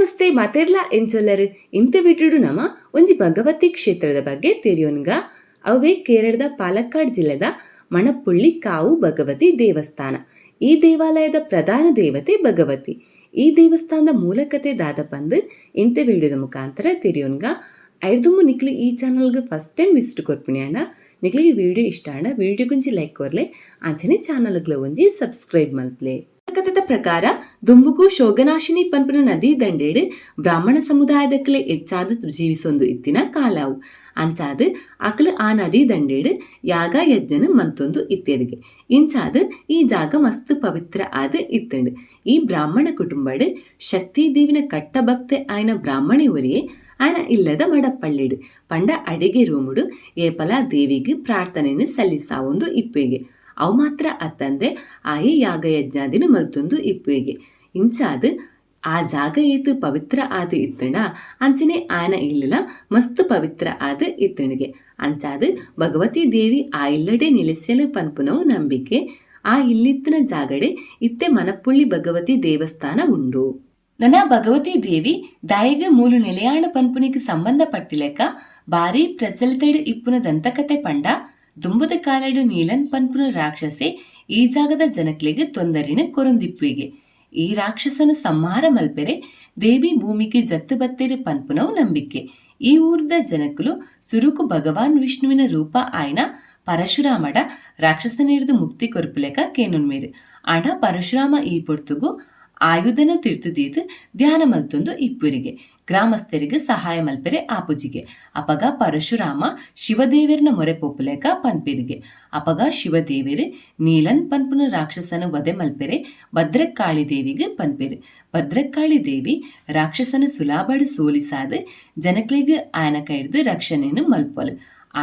ನಮಸ್ತೆ ಮಾತೆರ್ಲಾ ಎಂಚೊಲ್ಲರ್ ಇಂತ ವಿಡಿಯೋಡು ನಮ ಒಂಜಿ ಭಗವತಿ ಕ್ಷೇತ್ರದ ಬಗ್ಗೆ ತೆರಿಯೊನ್ಗ. ಅವೇ ಕೇರಳದ ಪಾಲಕ್ಕಾಡ್ ಜಿಲ್ಲೆದ ಮಣಪ್ಪುಳ್ಳಿ ಕಾವು ಭಗವತಿ ದೇವಸ್ಥಾನ. ಈ ದೇವಾಲಯದ ಪ್ರಧಾನ ದೇವತೆ ಭಗವತಿ. ಈ ದೇವಸ್ಥಾನದ ಮೂಲಕತೆ ದಾದ ಪಂದ್ ಇಂತ ವಿಡಿಯೋದ ಮುಖಾಂತರ ತೆರಿಯೊನ್ಗ. ಐರ್ದುಂಬು ನಿಕ್ಲು ಈ ಚಾನಲ್ಗೆ ಫಸ್ಟ್ ಟೈಮ್ ವಿಸಿಟ್ ಕೊರ್ಪಿನಿ ಆಂಡ, ನಿಕ್ಲಿಗೆ ವಿಡಿಯೋ ಇಷ್ಟ ಆಂಡ ವಿಡಿಯೋಗೊಂಜಿ ಲೈಕ್ ಕೊರ್ಲೆ, ಅಂಚನೆ ಚಾನಲ್ಗ್ಲ ಒಂಜಿ ಸಬ್ಸ್ಕ್ರೈಬ್ ಮಲ್ಪ್ಲೆ. ಕಥೆದ ಪ್ರಕಾರ ದುಂಬುಗು ಶೋಗನಾಶಿನಿ ಪನ್ಪುನ ನದಿ ದಂಡೆಡ್ ಬ್ರಾಹ್ಮಣ ಸಮುದಾಯದಕ್ಲೆ ಹೆಚ್ಚಾದ್ ಜೀವಿಸೊಂದು ಇತ್ತಿನ ಕಾಲಾವು. ಅಂಚಾದ್ ಅಕ್ಲು ಆ ನದಿ ದಂಡೆಡ್ ಯಾಗ ಯಜ್ಞನ್ ಮಂತೊಂದು ಇತ್ತೆರ್ಗೆ. ಇಂಚಾದ್ ಈ ಜಾಗ ಮಸ್ತ್ ಪವಿತ್ರ ಆದ್ ಇತ್ತುಂಡು. ಈ ಬ್ರಾಹ್ಮಣ ಕುಟುಂಬಡ್ ಶಕ್ತಿ ದೇವಿನ ಕಟ್ಟ ಭಕ್ತೆ ಆಯ್ನ ಬ್ರಾಹ್ಮಣೆ ಒರಿಯೆ ಆಯ್ನ ಇಲ್ಲದ ಮಡಪಳ್ಳಿಡ್ ಪಂಡ ಅಡಿಗೆ ರೂಮುಡು ಏಪಲ ದೇವಿಗ್ ಪ್ರಾರ್ಥನೆನ್ ಸಲ್ಲಿಸಾವೊಂದು ಇಪ್ಪುವೆಗೆ. ಅವು ಮಾತ್ರ ಅತ್ತಂದೆ ಆಯೆ ಯಾಗ ಯಜ್ಞಾದಿನ ಮಲ್ತೊಂದು ಇಪ್ಪುವೆಗೆ. ಇಂಚಾದ್ ಆ ಜಾಗ ಏತ್ ಪವಿತ್ರ ಆದ್ ಇತ್ತುಂಡ ಅಂಚನೆ ಆಯನ ಇಲ್ಲುಲ ಮಸ್ತ್ ಪವಿತ್ರ ಆದ್ ಇತ್ತುಂಡುಗೆ. ಅಂಚಾದ್ ಭಗವತಿ ದೇವಿ ಆ ಇಲ್ಲಡೆ ನೆಲೆಸ್ಯಲ್ ಪನ್ಪುನವು ನಂಬಿಕೆ. ಆ ಇಲ್ಲಿತ್ತಿನ ಜಾಗಡೆ ಇತ್ತೆ ಮನಪ್ಪುಳ್ಳಿ ಭಗವತಿ ದೇವಸ್ಥಾನ ಉಂಡು. ನನ ಭಗವತಿ ದೇವಿ ದಾಯೆಗ್ ಮೂಲು ನೆಲೆಯಾಣ ಪನ್ಪುನೆಕ್ ಸಂಬಂಧ ಪಟ್ಟಿಲೆಕ ಬಾರಿ ಪ್ರಚಲಿತಡ್ ಇಪ್ಪುನ ದಂತಕತೆ ಪಂಡ, ದುಂಬುದ ಕಾಲಡ್ ನೀಲನ್ ಪನ್ಪುನ ರಾಕ್ಷಸೆ ಈ ಜಾಗದ ಜನಕ್ಲೆಗ್ ತೊಂದರೆನ್ ಕೊರೊಂದಿಪ್ಪುವೆಗೆ. ಈ ರಾಕ್ಷಸನ ಸಂಹಾರ ಮಲ್ಪೆರೆ ದೇವಿ ಭೂಮಿಗ್ ಜತ್ತ್ ಬತ್ತೆರ್ ಪನ್ಪುನವು ನಂಬಿಕೆ. ಈ ಊರುದ ಜನಕುಲು ಸುರುಕು ಭಗವಾನ್ ವಿಷ್ಣುವಿನ ರೂಪ ಆಯಿನ ಪರಶುರಾಮಡ ರಾಕ್ಷಸನಿರ್ದ್ ಮುಕ್ತಿ ಕೊರ್ಪುಲೆಕ ಕೇನೊನ್ವೆರ್. ಆಂಡ ಪರಶುರಾಮ ಈ ಪೊರ್ತುಗು ಆಯುಧನ ತಿರ್ತ್ ದೀದ್ ಧ್ಯಾನ ಮಲ್ತೊಂದು ಇಪ್ಪುರಿಗೆ. ಗ್ರಾಮಸ್ಥೆರೆಗ್ ಸಹಾಯ ಮಲ್ಪೆರೆ ಆಪುಜಿಗೆ. ಅಪಗ ಪರಶುರಾಮ ಶಿವದೇವೆರ್ನ ಮೊರೆ ಪೋಪುಲೆಕ ಪನ್ಪೆರಿಗೆ. ಅಪಗ ಶಿವದೇವೆರ್ ನೀಲನ್ ಪನ್ಪುನ ರಾಕ್ಷಸನ ವಧೆ ಮಲ್ಪೆರೆ ಭದ್ರಕಾಳಿ ದೇವಿಗ್ ಪನ್ಪೆರ್. ಭದ್ರಕಾಳಿ ದೇವಿ ರಾಕ್ಷಸನ ಸುಲಾಭಡ್ ಸೋಲಿಸಾದ್ ಜನಕ್ಲೆಗ್ ಆಯನ ಕೈರ್ದ್ ರಕ್ಷಣೆನ್ ಮಲ್ಪೊಲ್.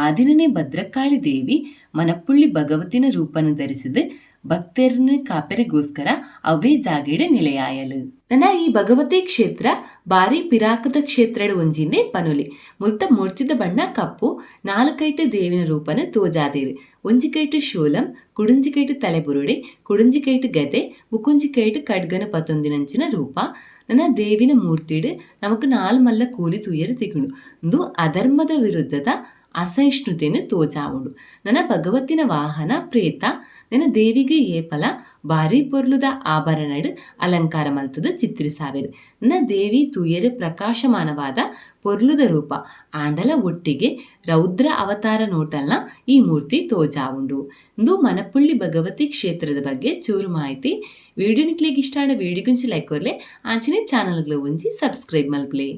ಆ ದಿನನೇ ಭದ್ರಕಾಳಿ ದೇವಿ ಮನಪ್ಪುಳ್ಳಿ ಭಗವತಿನ ರೂಪನ್ ಧರಿಸಿದ್ ಭಕ್ತೆರ್ನ್ ಕಾಪೆರೆಗೋಸ್ಕರ ಅವ್ವೇ ಜಾಗೆಡ್ ನಿಲೆಯಾಯಲ್. ನನ ಈ ಭಗವತಿ ಕ್ಷೇತ್ರ ಬಾರಿ ಪಿರಾಕದ ಕ್ಷೇತ್ರಡ್ ಒಂಜಿಂದೇ ಪನೊಲಿ. ಮುಲ್ತ ಮೂರ್ತಿದ ಬಣ್ಣ ಕಪ್ಪು, ನಾಲ್ ಕೈಟ್ ದೇವಿನ ರೂಪನ್ ತೋಜಾದೆರ್. ಒಂಜಿ ಕೈಟ್ ಶೂಲಂ, ಕುಡೊಂಜಿ ಕೈಟ್ ತಲೆಬುರುಡೆ, ಕುಡೊಂಜಿ ಕೈಟ್ ಗದೆ, ಬೊಕೊಂಜಿ ಕೈಟ್ ಖಡ್ಗನ್ ಪತೊಂದಿನಂಚಿನ ರೂಪ. ನನ ದೇವಿನ ಮೂರ್ತಿಡ್ ನಮಕ್ ನಾಲ್ ಮಲ್ಲ ಕೂಲಿ ತೂಯೆರೆ ತಿಕುಂಡು. ಉಂದು ಅಧರ್ಮದ ವಿರುದ್ಧದ ಅಸಹಿಷ್ಣುತೆನ್ ತೋಜಾವುಂಡು. ನನ ಭಗವತಿನ ವಾಹನ ಪ್ರೇತ. ನನ ದೇವಿಗ್ ಏಪಲ ಬಾರಿ ಪೊರ್ಲುದ ಆಭರಣಡ್ ಅಲಂಕಾರ ಮಲ್ತುದು ಚಿತ್ರಿಸಾವೆರ್. ನನ ದೇವಿ ತೂಯೆರೆ ಪ್ರಕಾಶಮಾನವಾದ ಪೊರ್ಲುದ ರೂಪ ಆಂಡಲ ಒಟ್ಟಿಗೆ ರೌದ್ರ ಅವತಾರ ನೋಟಲ್ನ ಈ ಮೂರ್ತಿ ತೋಜಾವುಂಡು. ಉಂದು ಮನಪುಳ್ಳಿ ಭಗವತಿ ಕ್ಷೇತ್ರದ ಬಗ್ಗೆ ಚೂರು ಮಾಹಿತಿ. ವಿಡಿಯೋ ನಿಕ್ಲೆಗ್ ಇಷ್ಟ ಆಂಡ ವಿಡಿಯೋಗ್ ಒಂಜಿ ಲೈಕ್ ಕೊರ್ಲೆ, ಅಂಚನೆ ಚಾನಲ್ ಗ್ ಒಂಜಿ ಸಬ್ಸ್ಕ್ರೈಬ್ ಮಲ್ಪುಲೆ.